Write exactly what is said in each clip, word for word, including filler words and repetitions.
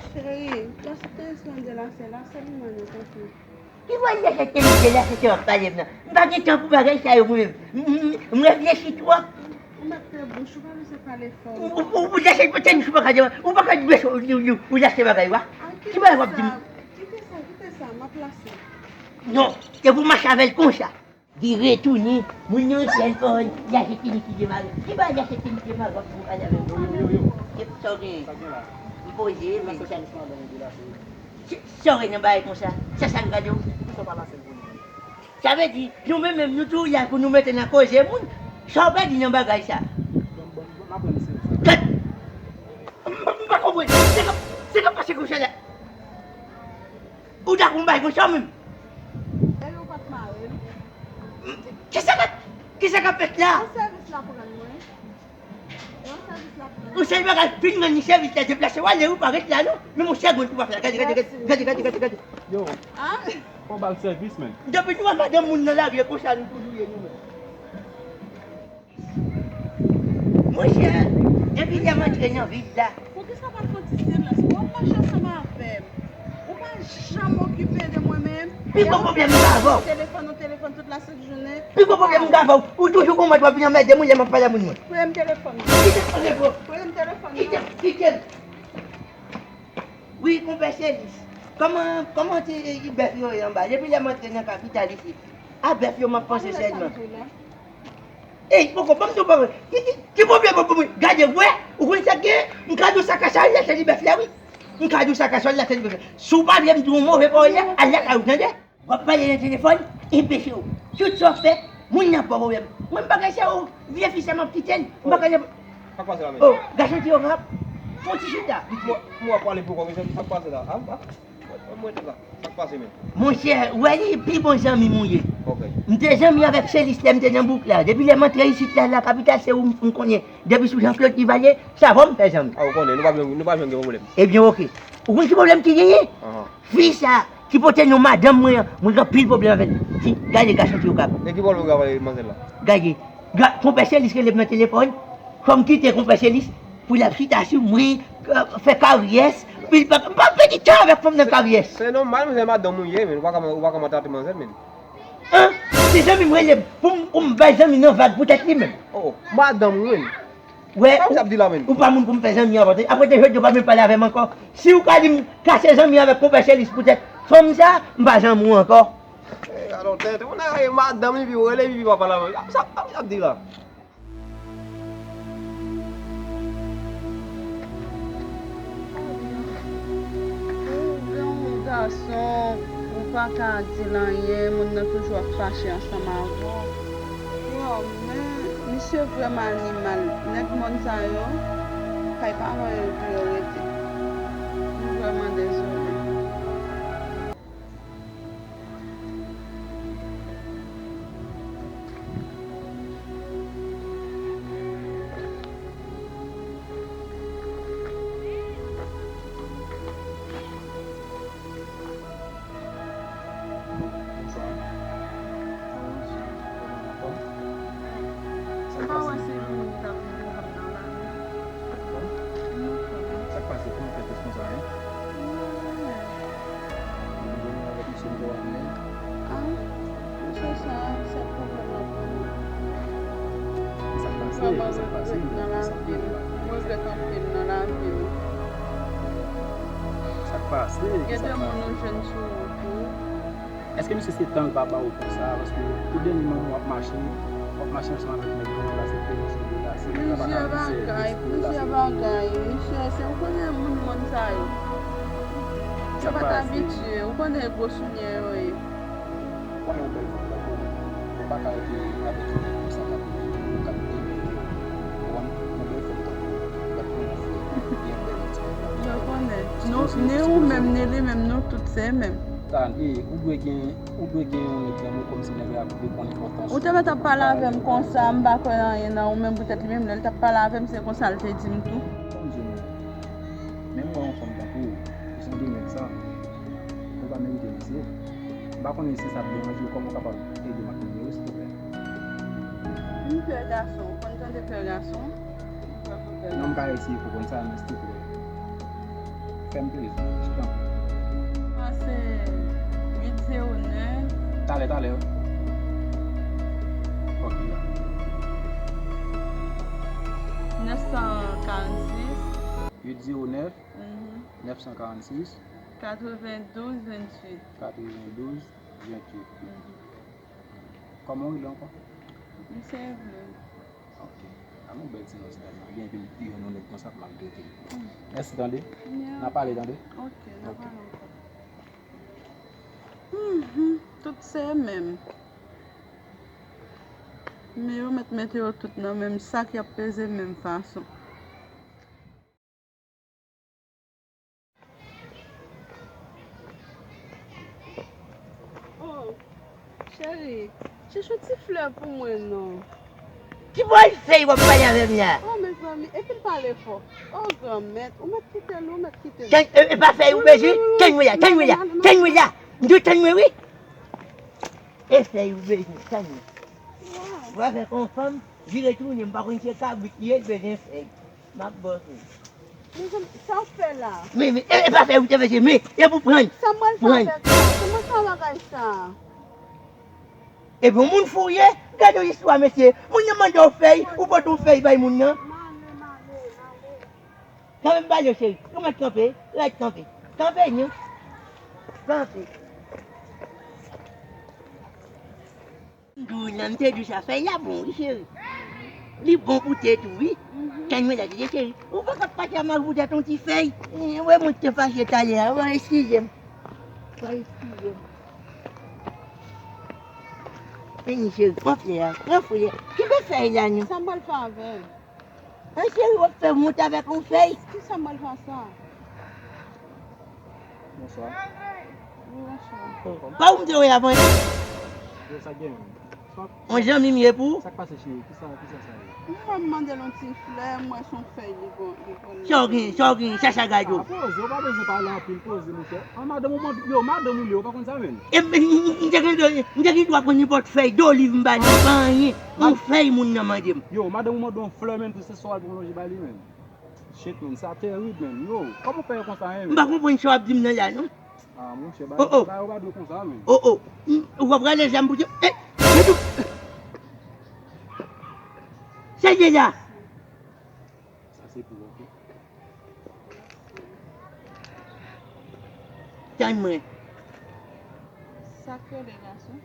Cheri, lè sou te eskonde la, se la sèlman nou konprann. Ki vwa lè se te lide la, se te w ap pale m nan? M pa gen tan pou bagay sa yo mwen menm. M, m, m reflechi twòp. Ou mèt fè bouch ou, pa bezwen pale fò. Ou, ou, ou, ou lèche tènis ou pa ka di, ou pa ka di bèche ou, ou, ou, ou lèche bagay ou a. Ki bagay w ap di m? Kite sa, kite sa, m ap lase. Non, se pou mache avè l konsa. Li retounen, moun nan sèl pawòl, li achte tènis li demare. Ki bagay li achte tènis demare, w ap pale avè l? Yo, yo, yo, yo. Sa w gen? M poze, men. Sa w gen nan bagay konsa? Se sa n gade w. Sa vle di, nou menm menm, nou tou la pou nou mete nan koze moun. Sa w pèdi nan bagay sa? Gad! M, m pa konprann. Se k ap, se k ap pase konsa la. Ou dakò m bay konsa menm? Epi ou pa t mare l? Kisa k ap, kisa k ap fèt la? Yon sèvis l ap rann mwen. Yon sèvis l ap rann mwen. Yon sèl bagay, vin rann li sèvis la, deplase w ale, ou pa ret la non. Men monchè, gwo pou pa fè. Gade, gade, gade, gade, gade, gade, gade. Yo, fò ba l sèvis, men. Depi nou wè madanm moun nan lari, e konsa nou toujou ye nou menm. Monchè, depi lè m antre nan vil la. Poukisa w pa fè yon ti silans? W ap mache ansanm avè m. Ou pa janm okipe de mwen menm. Pi gwo pwoblèm m gen avè w. Telefòn, ou telefòn tout lasent jounen. Pi gwo pwoblèm m gen avè w. Ou toujou konmand w ap vin anmède mwen lè m ap pale a moun mwen. Premye m telefòn. Kite m, kite m. Premye m telefòn. Kite m, kite m. Wi, konpè Selis. Kòman, kòman ti bèf yo ye anba? Depi lè m antre nan kapital isit, a bèf yo m ap panse sèlman. Ey, poko, ban m di w bagay. Ki, ki, ki pwoblèm w pou mwen? Gade, w wè, ou konn sa k genyen? M ka di w sa ka sa l lèche li bèf la, wi. M ka di w sa ka sa l lèche li bèf la. Si w pa vle m di w yon move pawòl la, al lakay ou, tande? W ap pale nan telefòn, enpeche w. Tout sa w fè, moun nan pa pwoblèm. Mwen, m pa gen sa yo, vye fi sa m ap kite l. M pa gen. Sa k pase la menm? Oh, gason ti yo rap. Fon ti chita. Mwen, mwen ap pale pou kò, men sa k pase la? A, a, mwen, mwen, la. Sa k pase menm? Monchè, w wè li pi bon zanmi m ou ye. Ok. M te zanmi avèk Selis lè m te nan bouk la. Depi lè m antre isit la, la kapital, se ou m, m konnen. Depi sou Jean Claude Duvalier, sa fò m fè zanmi. A, ou konnen, nou pa janm, nou pa janm gen pwoblèm. Ebyen, ok. Ou konn ki pwoblèm ki genyen? Ahan. Fi sa ki pote non madanm mwen an, mwen gen anpil pwoblèm avè l. Ti, gade gason ti okap. E ki pwoblèm ou gen avè manzèl la? Gade, ga-, konpè Selis rele m nan telefòn. Fò m kite konpè Selis pou l ap chita sou mwen, k-, fè karyès, pou l pa, m pa pèdi tan avèk fanm nan karyès. Se nòmal, men se madanm ou ye, men ou pa ka, ou pa ka maltrete manzèl, men. An, se zanmi m rele m pou m, pou m bay zanmi nan vag poutèt li menm. Oh, madanm ou menm. Wè, sa w ap di la menm? Ou pa moun pou m fè zanmi avè w. Apre de jodi, ou pa menm pale avè m ankò. Si w ka di m kase zanmi avèk konpè Selis poutèt fanm sa, m pa zanmi w ankò. Eh, alò, tèt, ou nan madanm li, pi w rele, pi w pa pale avè l. Sa, sa w ap di la? Ou gen yon gason, ou pa ka di l anyen, moun nan toujou ap fache ansanm avè w. Waw, men misye vrèman animal. Nèg mòn sa yo, kay paran yo pou yo rete. M vrèman dezole. Sa pa wè se moun ki t ap vin devan m nan lari a. Sa k pase? Kòman w fè tès konsa, en? Ou vin avèk misye m te wè m menm? Ah, misye sa, se pwoblèm nan pou mwen. Sa k pase? Sa k pase? Sa k pase? M regrèt anpil nan lavi m. Sa k pase? Gen de moun ou jwenn sou wout ou. Èske misye se tan l pa ba w konsa? Paske tout dènyèman w ap mache, w ap mache ansanm avèk nèg yo, la se plenn jou de la, se plenn bagay, misye, misye, misye, se ou konnen moun mòn sa yo. Yo pa t abitye, ou konnen gwo soulye yo ye. Ou konnen yon bèl fanm tankou w, ou pa ka rete avèk yon nèg konsa k ap, k ap, ou konprann, yon bèl fanm tankou w, l ap pran yon frè, li yon bèl ti. Yo konnen. Nou, ni ou menm, ni li menm, nou tout se menm. Tan, e, ou dwe gen, ou dwe gen yon nèg nan men w kòmsi nèg la ap vle konn enpòtans ou. Ou te mèt ap pale avè m konsa, m pa kwè nan anyen nan ou menm, poutèt li menm, lè l t ap pale avè m, se konsa l te di m tou. Ban m di w, menm mwen yon fanm tankou w, jan de nèg sa, ou pa merite misye. M pa konnen si sa ap deranje w, kòman w kapab ede m ak nimewo, silvouplè? M pè gason, ou konn tande pè gason? Non, m ka eseye pou konn sa, men silvouplè. Fè m plezi, je t'en prie. Sa se uit zewo nèf. Talè, talè, wi. Ok, la. Nèf san karannsis. Uit zewo nèf, mhm, nèf san karannsis. Katrevendouz venntuit. Katrevendouz venntuit. Mhm. Kòman w rele ankò? M se Evelyn. Ok. A, yon bèl ti non se dam nan. Gen epi m pi yon nèg konsa pou m ap trete l. Mèsi tande. N a pale tande. Ok, n a pale ankò. Mhm, tout se menm. Men yo mèt mete yo tout nan menm sak, y ap peze menm fason. Oh, cheri, chèche yon ti flè pou mwen non. Ki bòl fèy w ap pale avè m la? Oh, mezanmi, epi l pale fò. Oh, granmèt, ou mèt kite l, ou mèt kite l. Tann, e, e pa fèy ou bezwen? Tann mwen la, tann mwen la, tann mwen la. M di w tann mwen wi. E fèy ou bezwen, tann mwen. Ou avèk yon fanm, vire tounen, m pa konn si se kabrit li ye, l bezwen fèy. M ap ba w tou. Mezanmi, sa w fè la? Men, men, e, e pa fè ou te vle, men, e pou pran. Sa mwen fè avèk sa? Kòman sa bagay sa? Epi yon moun fou w ye, gade yon istwa, mesye. Moun nan mande w fèy, ou pote yon fèy bay moun nan. Male, male, male. Kanpe m pale w, cheri. Kòman kanpe? Rèd kanpe. Kanpe, non. Kanpe. M di w nan, m te di w sa fèy la bon wi, cheri. Li bon pou tèt ou wi. Tann mwen la, tande cheri. Ou pa ka pati a mari pou tèt yon ti fèy. Eh, wè mwen te fache talè a. Wè, eskize m. Wè, eskize m. Vini cheri, pran flè a. Pran flè a. Kenbe fèy la non. Sa m pral fè avè l? An cheri, w ap fè wont avèk yon fèy. Kisa m pral fè sa? Bonswa. Wi, bonswa. Pa ou m te wè avan? Yo, sa gen menm. Yon zanmi m ye pou ou. Sa k pase cheri? Kisa, kisa sa ye? M wè m mande l yon ti flè, m wè se yon fèy li gon, li gon. Sa w gen, sa w gen, sa sa gade w? Ah, poze, ou pa bezwen pale anpil, poze monchè. An madanm ou mande, yo, madanm ou li, ou pa konn sa menm. E, m, m, m te gen dwa, m te gen dwa pran nenpòt fèy doliv m ba li, pa anyen. Yon fèy moun nan mande m. Yo, madanm ou mande yon flè menm, se sa w al pran lonje ba li menm. Shit, menm, sa terib, menm. Yo, kòman w fè yo konsa, menm? M pa konprann sa w ap di m nan la, non. Ah, monchè, bagay, bagay yo pa dwe konsa, menm. Oh, oh. M, ou pa prale zam pou di, eh, men tou. Sa ye la. Sa se pou ou, ok. Tann mwen. Sa k rele gason?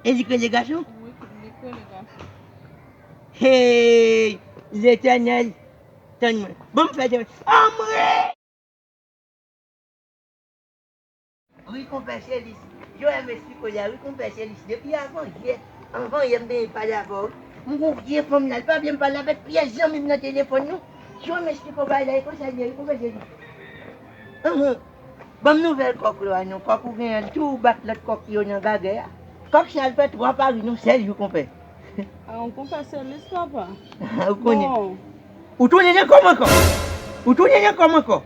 E li k rele gason? Wi, li k rele gason. Hey, Letènèl, tann mwen. Bon, m fè de. Anmwe! Wi, konpè Selis. Yo, M S Pico la, wi, konpè Selis. Depi avan yè, anvan yè, m te pale avè w, wi. M gon vye fanm la, li pa vle m pale avèk pyès zanmi m nan telefòn, non. Yo, M S Pico bay la, e konsa l ye, wi, konpè Selis. Anhan. Ban m nouvèl kòk la, non. Kòk ou genyen, tou ou bat lòt kòk yo nan gagè a. Kòk sa, l fè twa pari, non, sèl jou, konpè. A, yon konpè Selis, papa. Ou konnen. Bon. Ou tounen nan kòm ankò. Ou tounen nan kòm ankò.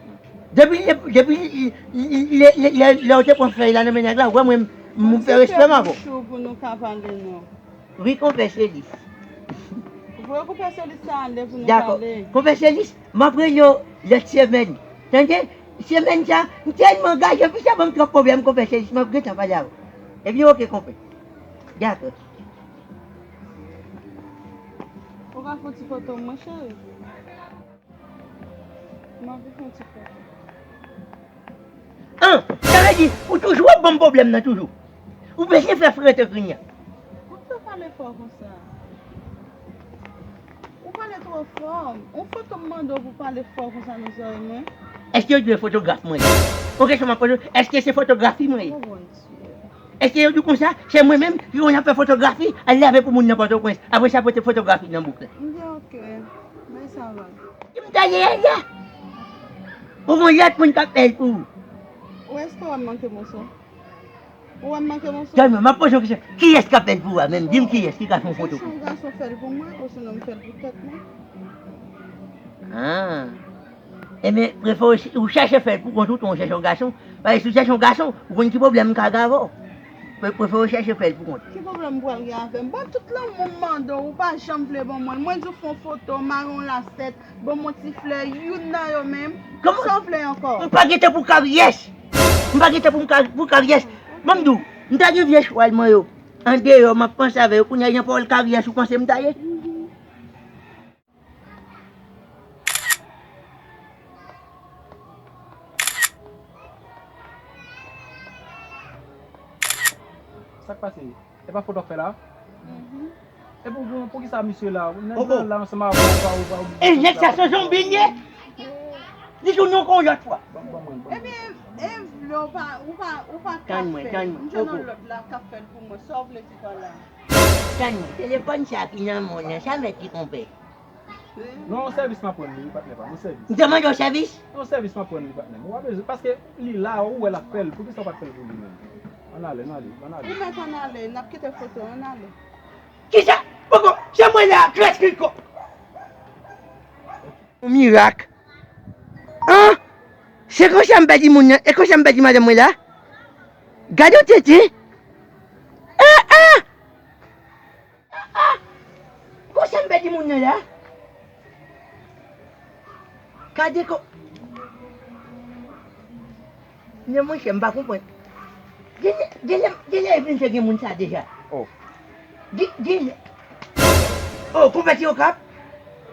Depi, depi lè, lè, lè, lè, lè ou te pran fèy la nan men nèg la, ou wè mwen, m fè respè m avè w. Bouch ou pou nou ka pale, non. Wi, konpè Selis. Ou voye konpè Selis sa ale pou nou pale. Dakò. Konpè Selis, m ap rele w lòt semèn. Tande? Semèn sa, m tèlman gaye, pi sa ban m twòp pwoblèm, konpè Selis, m ap gentan pale avè w. Ebyen, oke, konpè. Dakò. Ou ka fè yon ti foto mwen, cheri? M anvi fè yon ti foto. An, sa vle di, ou toujou ap ban m pwoblèm nan toujou. Ou bezwen fè frè te grinya. Poukisa w pale fò konsa? Ou pale twò fò. Yon foto m mande w pou pale fò konsa nan zòrèy mwen. Èske w dwe fotograf mwen? Yon kesyon m ap poze w, èske se fotografi mwen ye? Oh, Bondye. Èske yo di konsa, se mwen menm ki konn ap fè fotografi, al lave pou moun nan Pòtoprens. Apre sa, pote fotografi nan bouk la. M di, oke. Men sa va. Ki m ta ye a? Ou gon lòt moun k ap fè l pou ou. Ou èske w wè m manke moso? Ou wè m manke moso? Tande, m ap poze yon kesyon. Kiyès k ap fè l pou ou a menm? Di m kiyès ki ka fè yon foto pou ou. Se yon gason fè l pou mwen, ou sinon m fè l pou tèt mwen. Ah. Ebyen, prefere ou chèche fè l pou kont ou, ou chèche yon gason. Paske si w chèche yon gason, ou konn ki pwoblèm m ka gen avè w. Mwen prefere w chèche fè l pou kont ou. Ki pwoblèm m pral gen avè m? Bon, tout lanmou m mande w, ou pa janm vle ban mwen l. Mwen di w fè yon foto, mare yon lastèt, ban m yon ti flè, youn nan yo menm. Kòman? Sa w vle ankò? M pa gen tan pou karyès. M pa gen tan pou m ka-, pou karyès. Ban m di w, m ta gen vye chwal mwen yo andeyò, m ap panse avè yo. Kounye a, jan pawòl karyès ou panse m ta ye? Sa k pase? E pa foto w fè la? Mhm. E pou, pou, poukisa misye la? Nèg la, la ansanm avè w, ou pa, ou pa oblije. E nèg sa se zonbi l ye? Li tounen ankò yon lòt fwa. Ebyen, e vle w pa, ou pa, ou pa ka fè. Tann mwen, tann mwen. M jwenn yon lòt la k ap fè l pou mwen. Sa w vle di pa la? Tann mwen, telefòn sa ki nan men w nan, sa mèt li konpè. Non, yon sèvis m ap rann li, wi, patnè pa m, yon sèvis. M te mande w sèvis? Yon sèvis m ap rann li, patnè m. Ou pa bezwen, paske li la, ou wè l ap fè l, poukisa w pa t fè l pou li menm? Ann ale, ann ale, ann ale. Ou mèt ann ale, n ap kite foto, ann ale. Kisa? Poko, se mwen la, krèt kriko. Yon mirak. An? Se konsa m pèdi moun nan, e konsa m pèdi madanm mwen la? Gade yon tenten. Ah, ah! Ah, ah! Konsa m pèdi moun nan la? Gade ko-, men monchè, m pa konprann. Genlè, genlè, genlè e vin fè gen moun sa deja. Oh. Gen, genlè. Oh, konpè ti okap.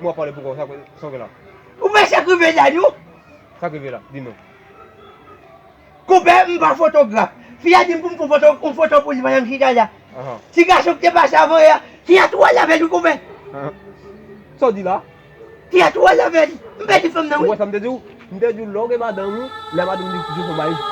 Mwen pale pou kò, sa, sa w gen la? Ou wè sa k rive la, non? Sa k rive la? Di non. Konpè, m pa fotograf. Fi a di m pou m fè yon foto, yon foto pou li pandan m chita la. Ahan. Ti gason ki te pase avan yè a, fi a tou ale avè li, konpè. Ahan. Sa w di la? Fi a tou ale avè li. M pèdi fanm nan, wi. Ou wè sa m te di w? M te di w, lè w gen madanm ou, lè madanm ou di w fè yon bagay.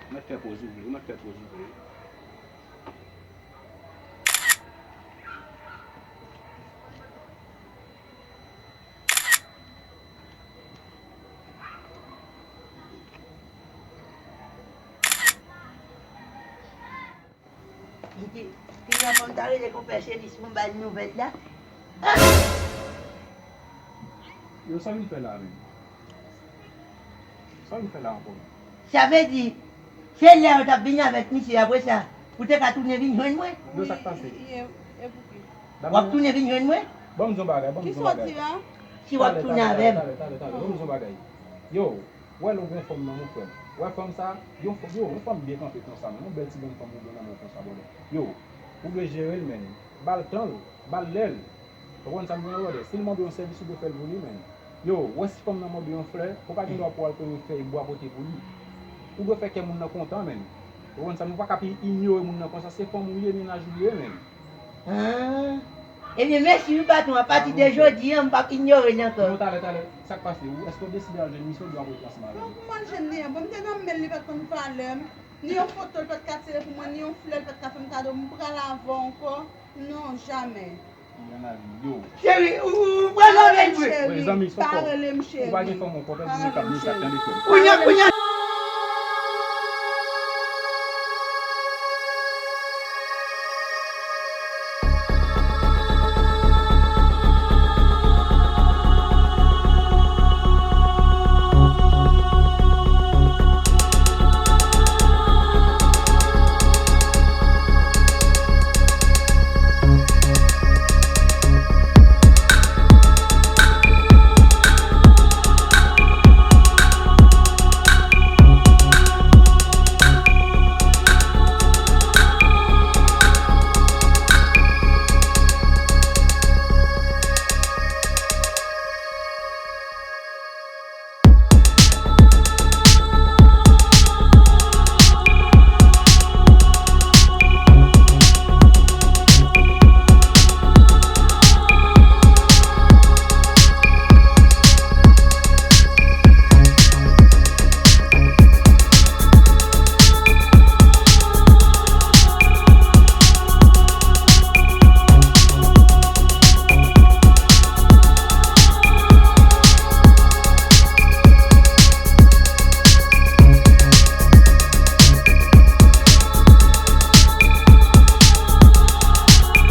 Mèt fè poz ou vle, mèt fè poz ou vle. Li te, te gen fanm ta rele konpè Selis pou m ba l nouvèl la. Ah! Yo, sa w vin fè la menm? Sa w vin fè la ankò? Sa vle di, se lè yo t ap vin avèk misye apre sa, ou te ka tounen vin jwenn mwen? Yo, sa k pase? W ap tounen vin jwenn mwen? Ban m di yon bagay, ban m di yon bagay. Kisa w di la? Si w ap tounen avè m. Talè, talè, talè, talè, ban m di yon bagay. Yo, wè lè w gen fanm nan, mon frè m. Wè fanm sa, yon fanm, yo, yon fanm byen kanpe konsa, men yon bèl ti grenn fanm ou gen nan men w konsa, brother. Yo, ou dwe jere l, men. Ba l tan l, ba l lè l. Ou konprann sa m di w la, brother? Si l mande yon sèvis, ou dwe fè l pou li, men. Yo, wè si fanm nan mande yon flè, ou pa gen dwa pou w al pran yon fèy bwa pote pou li. Ou dwe fè kè moun nan kontan, men. Ou konprann sa m di w, ou pa ka pi inyore moun nan konsa, se fanm ou ye, mennaj ou ye, men. Ah. Ebyen, mèsi wi, patwon. Apati de jodi a, m p ap inyore l ankò. Non, talè, talè. Sa k pase? Ou, èske w deside al jwenn misye oubyen w ap rete ansanm avè l? Bon, pou m al jwenn li an. Bon, m te nan men l, li pa t konn valè m. Ni yon foto l pa t ka tire pou mwen, ni yon flè l pa t ka fè m kado. M pral avè w ankò? Non, jamè. Cheri, ou, ou pral avè l vre? Wi, zanmi, se w. Pa rele m cheri. Ou pa gen fanm ankò, tande m, tande frè m. Kounye a, kounye a,